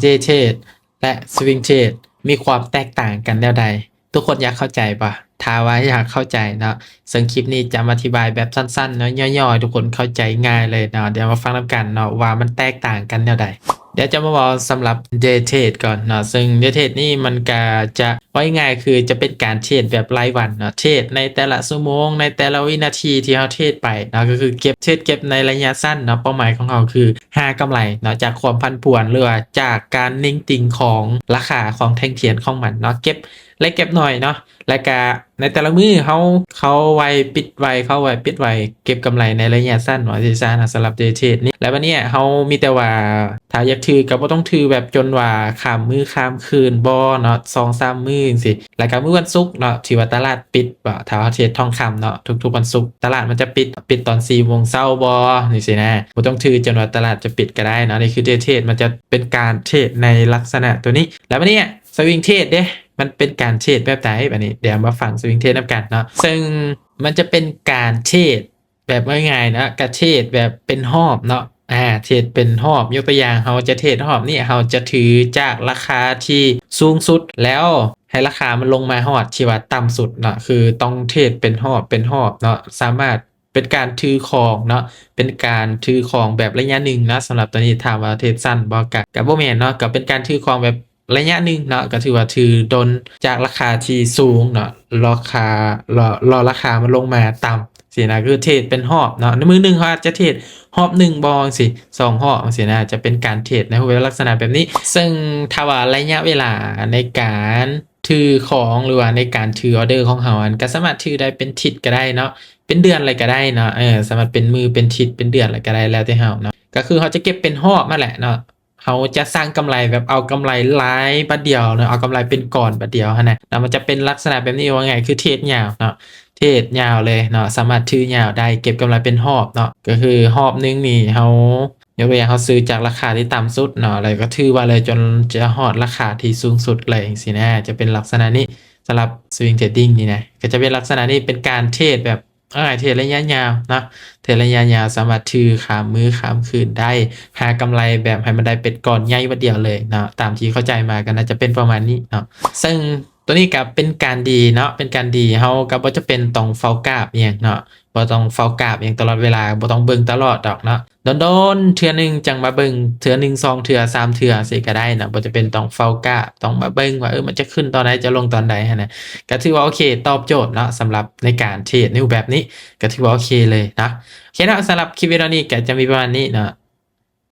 day trade ແລະ swing trade ມີຄວາມແຕກຕ່າງກັນແນວໃດ? ທຸກຄົນຢາກເຂົ້າໃຈບໍ່? ຖ້າວ່າຢາກເຂົ້າໃຈເນາະ, ເຊິ່ງຄລິບນີ້ຈະມາອະທິບາຍແບບສັ້ນໆເນາະ, ຫຍໍ້ໆ ໃຫ້ທຸກຄົນເຂົ້າໃຈງ່າຍເລີຍເນາະ. ດຽວມາຟັງນຳກັນເນາະ ວ່າມັນແຕກຕ່າງກັນແນວໃດ. ດຽວຈະມາເວົ້າສຳລັບ day trade ກ່ອນເນາະ, ເຊິ່ງ day trade ນີ້ມັນກະຈະ ເວົ້າງ່າຍໆ ຄືຈະເປັນການເທຣດແບບລາຍວັນເນາະ, ເທຣດໃນແຕ່ລະຊົ່ວໂມງ ໃນແຕ່ລະວິນາທີທີ່ເຮົາເທຣດໄປເນາະ, ກໍຄືເກັບ ເທຣດເກັບໃນໄລຍະສັ້ນເນາະ. ເປົ້າໝາຍຂອງເຮົາຄືຫາກຳໄລເນາະ ຈາກຄວາມຜັນຜວນ ຫຼືວ່າຈາກການເໜັງຕີງຂອງລາຄາຂອງແທ່ງທຽນຂອງມັນເນາະ, ເກັບເລັກເກັບໜ້ອຍເນາະ. ແລ້ວກະໃນແຕ່ລະມື້ເຮົາເຂົ້າໄວປິດໄວ ເຂົ້າໄວປິດໄວ ເກັບກຳໄລໃນໄລຍະສັ້ນວ່າຊີ້ຊະເນາະ ສຳລັບ day trade ນີ້. ແລ້ວບັດນີ້ເຮົາມີແຕ່ວ່າ ຖ້າຢາກຖືກໍບໍ່ຕ້ອງຖືແບບຈົນວ່າຂ້າມມື້ຂ້າມຄືນບໍ່ເນາະ, ສອງສາມມື້ຈັ່ງຊີ້. ແລ້ວກໍມື້ວັນສຸກເນາະ ທີ່ວ່າຕະຫຼາດປິດເນາະ, ຖ້າເຮົາເທຣດທອງຄຳເນາະ ທຸກໆວັນສຸກຕະຫຼາດມັນຈະປິດ ປິດຕອນສີ່ໂມງເຊົ້າບໍ່ ຈັ່ງຊີ້ນະ, ບໍ່ຕ້ອງຖືຈົນວ່າຕະຫຼາດຈະປິດກໍໄດ້ເນາະ. ນີ້ຄື day trade ມັນຈະເປັນການເທຣດໃນລັກສະນະຕົວນີ້. ແລ້ວບັດນີ້ swing trade ເດ້ ມັນເປັນການເທຣດແບບໃດ? ບັດນີ້ດຽວມາຟັງ swing trade ນຳກັນເນາະ, ເຊິ່ງມັນຈະເປັນການເທຣດ ແບບງ່າຍໆເນາະ ກະເທຣດແບບເປັນຮອບເນາະ, ອາ ເທຣດເປັນຮອບ. ຍົກຕົວຢ່າງ ເຮົາຈະເທຣດຮອບນີ້ ເຮົາຈະຖືຈາກລາຄາທີ່ສູງສຸດ ແລ້ວໃຫ້ລາຄາມັນລົງມາຮອດທີ່ວ່າຕ່ຳສຸດເນາະ, ຄືຕ້ອງເທຣດເປັນຮອບ ເປັນຮອບເນາະ. ສາມາດເປັນການຖືຂອງເນາະ, ເປັນການຖືຂອງແບບໄລຍະໜຶ່ງເນາະ. ສຳລັບຕົວນີ້ ຖາມວ່າເທຣດສັ້ນບໍ່? ກະ ກະບໍ່ແມ່ນເນາະ, ກະເປັນການຖືຂອງແບບ ໄລຍະໜຶ່ງເນາະ, ກໍຖືວ່າຖືດົນຈາກລາຄາທີ່ສູງເນາະ, ລາຄາ ລໍ ລໍລາຄາມັນລົງມາຕ່ຳຊີ້ນະ, ຄືເທຣດເປັນຮອບເນາະ. ໃນມື້ໜຶ່ງເຮົາອາດຈະເທຣດຮອບໜຶ່ງບໍ່ ຈັ່ງຊີ້ ສອງຮອບຈັ່ງຊີ້ນະ, ຈະເປັນການເທຣດໃນຮູບແບບລັກສະນະແບບນີ້. ເຊິ່ງຖ້າວ່າໄລຍະເວລາໃນການຖືຂອງ ຫຼືວ່າໃນການຖືອອເດີຂອງເຮົາຫັ້ນ ກໍສາມາດຖືໄດ້ເປັນທິດກໍໄດ້ເນາະ, ເປັນເດືອນເລີຍກໍໄດ້ເນາະ, ເອີ ສາມາດເປັນມື້ ເປັນທິດ ເປັນເດືອນເລີຍກໍໄດ້ ແລ້ວແຕ່ເຮົາເນາະ. ກໍຄືເຮົາຈະເກັບເປັນຮອບຫັ້ນແຫຼະເນາະ. ເຮົາຈະສ້າງກຳໄລແບບເອົາກຳໄລຫຼາຍບາດດຽວເນາະ, ເອົາກຳໄລເປັນກ້ອນບາດດຽວຫັ້ນນະເນາະ. ມັນຈະເປັນລັກສະນະແບບນີ້, ເວົ້າງ່າຍຄືເທຣດຍາວເນາະ, ເທຣດຍາວເລີຍເນາະ, ສາມາດຖືຍາວໄດ້ ເກັບກຳໄລເປັນຮອບເນາະ. ກໍຄືຮອບໜຶ່ງນີ້ເຮົາ ຍົກຕົວຢ່າງ ເຮົາຊື້ຈາກລາຄາທີ່ຕ່ຳສຸດເນາະ, ແລ້ວກໍຖືໄວ້ເລີຍຈົນຈະຮອດລາຄາທີ່ສູງສຸດເລີຍ ຈັ່ງຊີ້ນະ, ຈະເປັນລັກສະນະນີ້. ສຳລັບ swing trading ນີ້ນະ ກໍຈະເປັນລັກສະນະນີ້, ເປັນການເທຣດແບບ ອາ ເທຣດໄລຍະຍາວເນາະ, ເທຣດໄລຍະຍາວ ສາມາດຖືຂ້າມມື້ຂ້າມຄືນໄດ້, ຫາກຳໄລແບບໃຫ້ມັນໄດ້ເປັນກ້ອນໃຫຍ່ບາດດຽວເລີຍເນາະ. ຕາມທີ່ເຂົ້າໃຈມາກໍໜ້າຈະເປັນປະມານນີ້ເນາະ. ເຊິ່ງຕົວນີ້ກໍເປັນການດີເນາະ, ເປັນການດີ, ເຮົາກໍບໍ່ຈຳເປັນຕ້ອງເຝົ້າກາບອີ່ຫຍັງເນາະ, ບໍ່ຕ້ອງເຝົ້າກາບອີ່ຫຍັງຕະຫຼອດເວລາ, ບໍ່ຕ້ອງເບິ່ງຕະຫຼອດດອກເນາະ. ດົນໆເທື່ອໜຶ່ງຈັ່ງມາເບິ່ງ, ເທື່ອໜຶ່ງ ສອງເທື່ອ ສາມເທື່ອ ຊີ້ກໍໄດ້ເນາະ, ບໍ່ຈຳເປັນຕ້ອງເຝົ້າກາບ ຕ້ອງມາເບິ່ງວ່າ ເອີ ມັນຈະຂຶ້ນຕອນໃດ ຈະລົງຕອນໃດຫັ້ນນະ. ກໍຖືວ່າໂອເຄ ຕອບໂຈດເນາະ, ສຳລັບໃນການເທຣດໃນຮູບແບບນີ້ ກໍຖືວ່າໂອເຄເລີຍເນາະ. ໂອເຄເນາະ, ສຳລັບຄລິບວິດີໂອນີ້ກໍຈະມີປະມານນີ້ເນາະ.